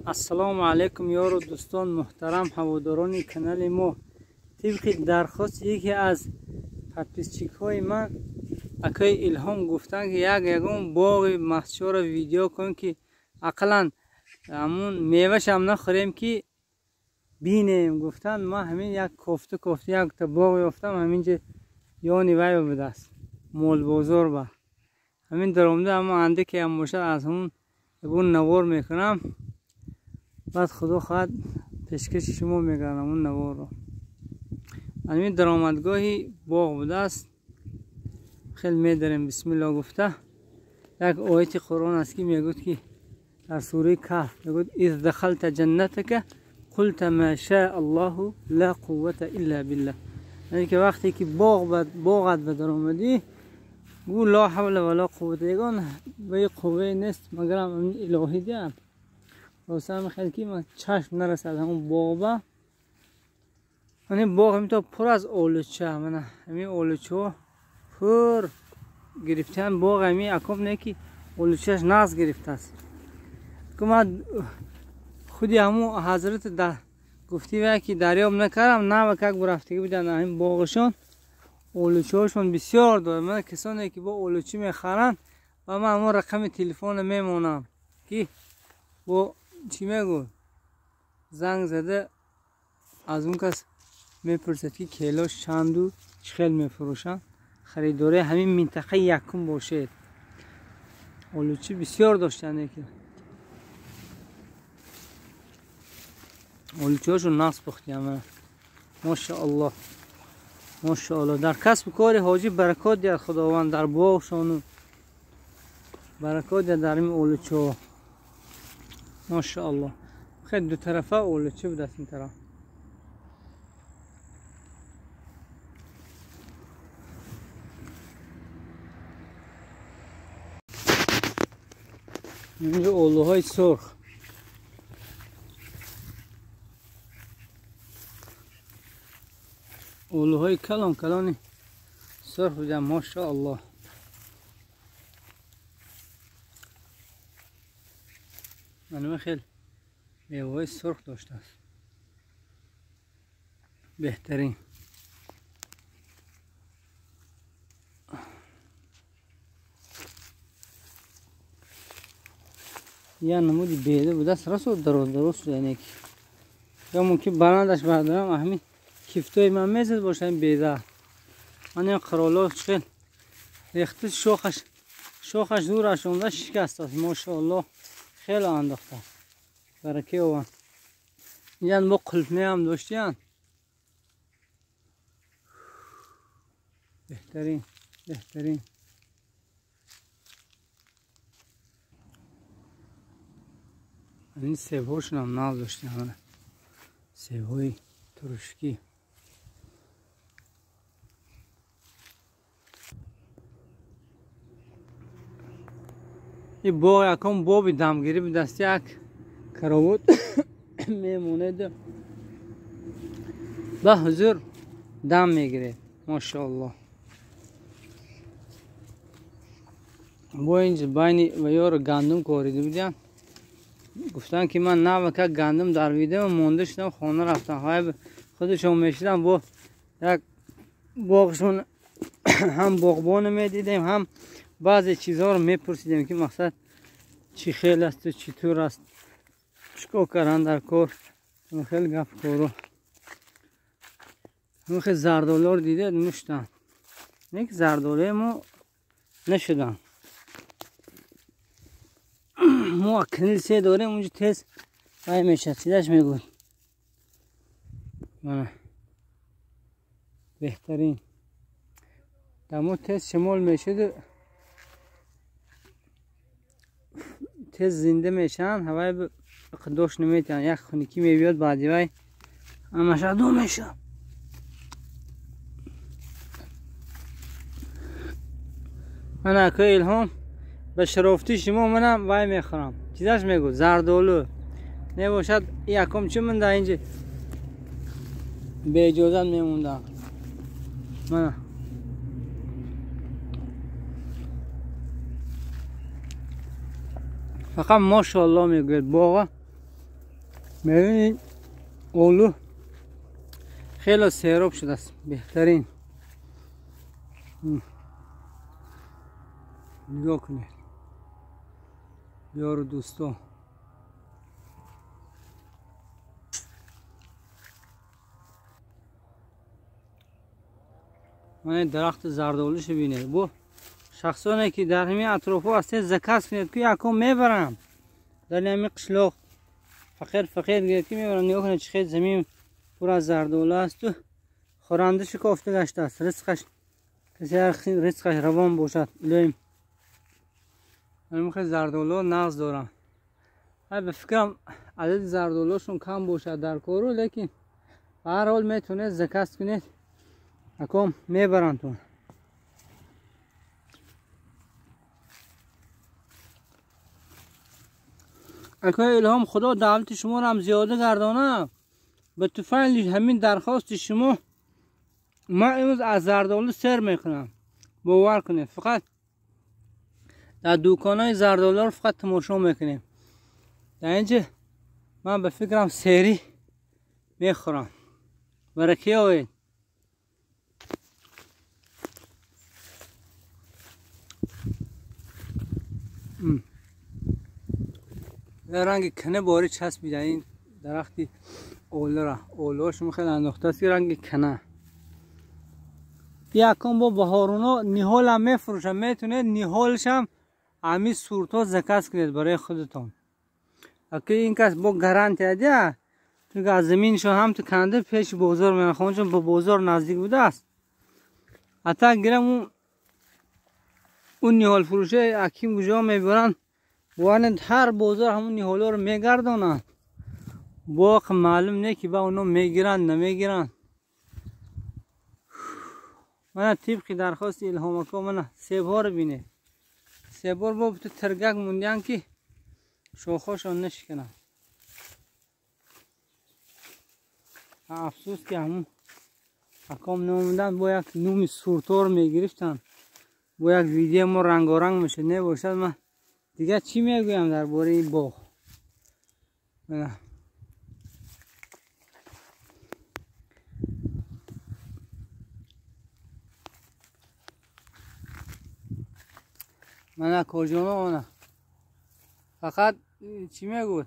Ассалому алайкум ёру дӯстон муҳтарам ҳаводорони канали мо. Тибқи дархости яке аз подписчикҳои ман акаи Илҳом гуфтанд, ки як ягон боғи мастчоро видео кун, ки ақаллан ҳамун мевашам нахӯрем, ки бинем. Гуфтанд, ман ҳамин як кофта кофта якта боғ ёфтам, ҳаминҷа ёни вай будааст, молбозор ба ҳамин даромада, ҳамон андаке ҳам бошад аз ҳамун ягон навор мекунам, баъд худо хоҳад пешкаши шумо мегардам он наворро. Ҳамин даромадгоҳи боғ будааст. Хеле медарем, бисмилло гуфта. Як ояти Қуръон аст, ки мегӯяд, ки дар сураи Каҳф мегӯяд: из дахалта ҷаннатака қулта ма шаа Аллоҳу ла қуввата илла биллаҳ. Яъне ки вақте ки боғат ба даромадӣ, гӯ ла ҳавла ва ла қуввата, ягон ба қуввае нест магарам илоҳӣ диҳад. Хулоса хеле ки ман чашм нарасад ҳамон боғба. Ҳамин боғ ҳаминтор пур аз олуча, мана ҳамин олучаҳо пур гирифтаанд. Боғ ҳамин аком не ки олучаш нағз гирифтааст. Ман худи ҳамун ҳазрати гуфти вай ки дарёб накардам, навакак бурафтагӣ буданд ҳамин боғашон, олучаҳошон бисёр дорад. Мана касоне ки бо олуча мехаранд, ва ман ҳамон рақами телефонро мемонам, ки бо чӣ мегӯ занг зада аз он кас мепурсад, ки келош чанду чӣ хел мефурӯшанд. Харидории ҳамин минтақаи якум бошед. Олучӣ бисёр доштанд, ки олучиҳошон нағз пухтиям. Мошааллоҳ, мошааллоҳ. Дар касбу кори ҳоҷӣ баракот диҳад Худованд, дар боғшону баракот диҳад дар ин олучиҳо. Мошааллоҳ. Хеле дутарафа олучӣ будааст ин тараф. Инҷо олуҳои сурх. Олуҳои калон калони сурх буданд, мошааллоҳ. Манма хеле меваҳои сурх доштааст. Беҳтарин. Я намуди беда будааст, расо дароз дароз шуда, неки ё мумкин баландаш бардорам, ҳамин кифтои ман мезад бошад ин беда. Ман ин қироло хел рехта, шохаш зураш омада шикастааст. Мошааллоҳ, хеле андохтааст. Барака ованд. Инҷа бо қулфмеам доштиянд. Беҳтарин, беҳтарин. Ин себҳошонам нағз доштиям, себҳои турушкӣ. Ин боғ якон боби дамгирӣ будааст, як каровот мемонед, ба ҳузур дам мегиред. Мошааллоҳ. Бо инҷа байни ваёро гандум корида будиям. Гуфтанд, ки ман навака гандум дарвидам, монда шудам, хона рафтам. Худашон мешудам, бо як боғшон ҳам боғбоно медидем, ҳам баъзе чизҳоро мепурсидем, ки мақсад чӣ хел асту чӣ тур аст, чӣ кор карданд дар кор. Хеле гап кору. Хеле зардолоро дидед, муштанд. Не ки зардолои мо нашуданд. Мо акнил се дорем, унҷо тез вай мешад, чизаш мегӯд. Мана беҳтарин. Дар мо тез шамол мешуду тез зинда мешаванд, ҳавай дошт наметавонанд. Як хунукӣ мебиёд, баъди вай ҳамаша ду мешавад. Мана акои Илҳом, ба шарофти шумо манам вай мехӯрам. Чизаш мегӯ? Зардолу. Небошад якум чӣ ман дар инҷа беиҷозат мемондам. Мана فقط ماشاءالله میگوید باغ میبینید اولو خیلی سیراب شده است بهترین. نگاه کنید یارو دوستا. من درخت زردآلوش بینید. بو شخصانی که در همین اطرافو هستید زکات کنید که یکم میبرم در همین قشلاق فقیر فقیر گید که میبرم. نگاه کنید چه زمین پر از زردآلو است و خورنده شکافته گشته است. رزقش کسی رزقش روان باشد. الهیم من زردآلو نغز دارم. به فکرم عدد زردآلوشون کم باشد در کارو، لیکن به هر حال میتونه زکات کنید اکم میبرند. اکای الهام خدا دولت شما را هم زیاده گردانه. به طفیل همین درخواست شما من امروز از زردآلو سر میکنم. باور کنید فقط در دوکانای زردآلو رو فقط تماشا میکنیم. در اینجا من به فکرم سری میخورم. برکه آوید. رنگ کنه باری چسبیده این درختی اوله را. اوله‌اش خیلی انداخته است رنگ کنه. یکم با بهارونا نهال هم میفروشم. میتونید نهالش هم همی سورتا زکات کنید برای خودتون. اگه این کس با گارانتی ده چون از زمینشون هم تو کنده پیش بازار میخوان، چون با بازار نزدیک بوده است. حتی گیرم اون نهال فروشه اکیم کجا میبرن وانند هر بازار همون نهالا رو میگردانن. باق معلوم نه که با اونا میگیرن نمیگیرن. من طبق درخواست الهام اکا من سه بار بینه. سه بار با تو ترگک موندن که شاخاشان نشکنن. افسوس که همون اکام نموندن با یک نوم سورتار میگرفتن. با یک ویدیو ما رنگارنگ میشه. نه باشد من دیگه چی میگویم درباره این باغ. من کجا آنه فقط چی میگوید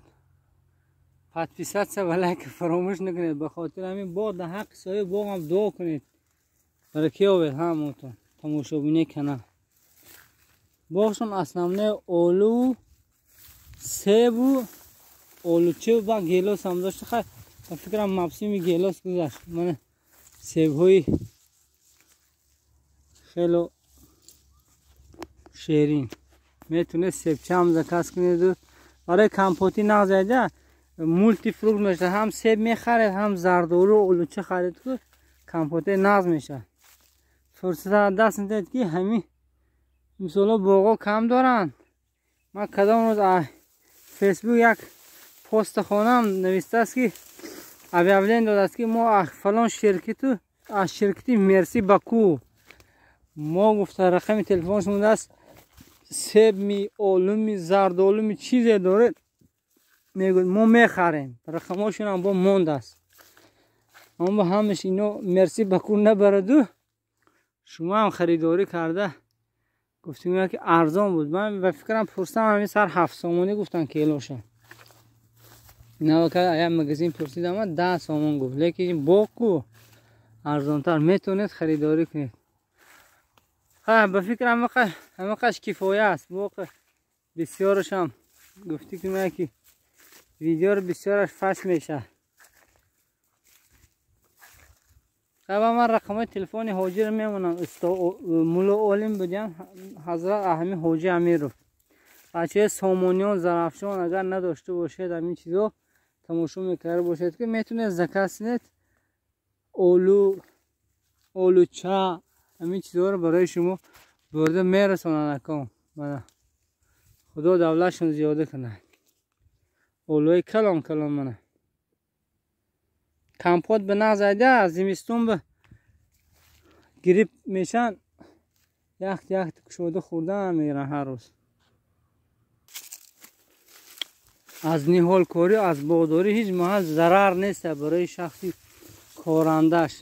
подписаться و لایک فراموش نکنید. به خاطر همین باغ در حق سایه باغ هم دعا کنید. برای کی آوید همونتون تماشا کنه. باغشون اصلا اولو سیب و اولوچه و گیلاس هم داشت. خیلی فکرم موسم گیلاس گذشت. من سیب های خیلی شیرین میتونه سیبچه هم زکاس کنید. برای کمپوتی نغزیده مولتی فروت میشه. هم سیب میخرید هم زردآلو اولوچه خرید که کمپوتی نغز میشه. فرصت دست ندید که همین مثلا باغا کم دارن. من کدام روز فیسبوک یک پست خانم نوشته است که объявление داده است که ما فلان شرکت از شرکت مرسی باکو ما گفته رقم تلفنش مونده است. سیب می آلو می زردآلو می چیزی داره میگه ما میخریم. رقماشون هم با مونده است. اما همش اینو مرسی باکو نبرد. شما هم خریداری کرده گفتیم که ارزان بود. من به فکرم پرسیدم همین سر 7 سامانی گفتن کیلوشه. نه که ایا مگزین پرسیدم من 10 سامان گفت. لیکن باکو ارزانتر میتونید خریداری کنید. ها به فکرم همه کفایه است. باق بسیارش هم گفتی که ویدیو رو بسیارش فش میشه. قبل من رقم تلفن حاجی رو میمونم. مولا عالم بودیم حضرت اهمی حاجی امیرов. بچه سامانیان زرافشان اگر نداشته باشید همین چیزا تماشا میکرده باشید که میتونه زکات کنید. اولو اولوچه همین چیزا رو برای شما برده میرسونن. اکام خدا دولتشون زیاده کنه. اولوی کلام کلام منه کمپوت به نزده زمستون به گریپ میشن. یخت یخت کشوده خوردن میگیرن هر روز. Аз ниҳолкорӣ, аз боғдорӣ ҳеҷ маҳал зарар нест барои шахси корандаш.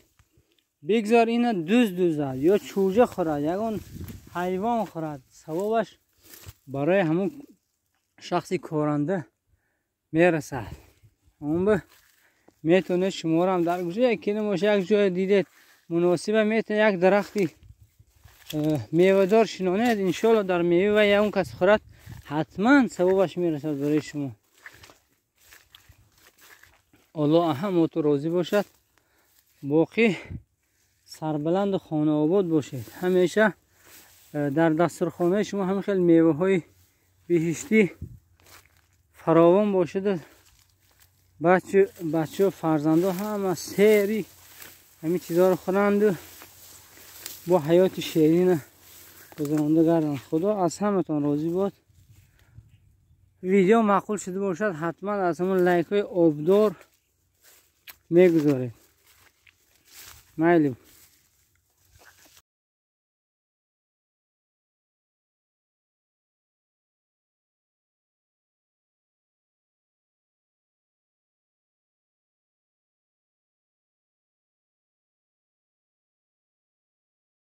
Бигзор ина дуз дузад ё чӯҷа хӯрад, ягон ҳайвон хӯрад, савобаш барои ҳамон шахси коранда мерасад. Он ба метавонед шуморо дар гӯша ки намоша як ҷое дидед муносиба, метавонед як дарахти мевадор шинонед. Иншоалло, дар мева ягон кас хӯрад, ҳатман савобаш мерасад барои шумо. Аллоҳ ҳамоту розӣ бошад. Боқӣ сарбаланду хонаобод бошед. Ҳамеша дар дастурхонаи шумо ҳамин хел меваҳои биҳиштӣ фаровон бошаду бачаҳо, фарзандо ҳама сери ҳамин чизҳоро хӯранду бо ҳаёти шерина гузаронда гарданд. Худо аз ҳаматон розӣ бод. Видео маъқул шуда бошад, ҳатман аз ҳамон лайкҳои обдор мегузоред. Майли.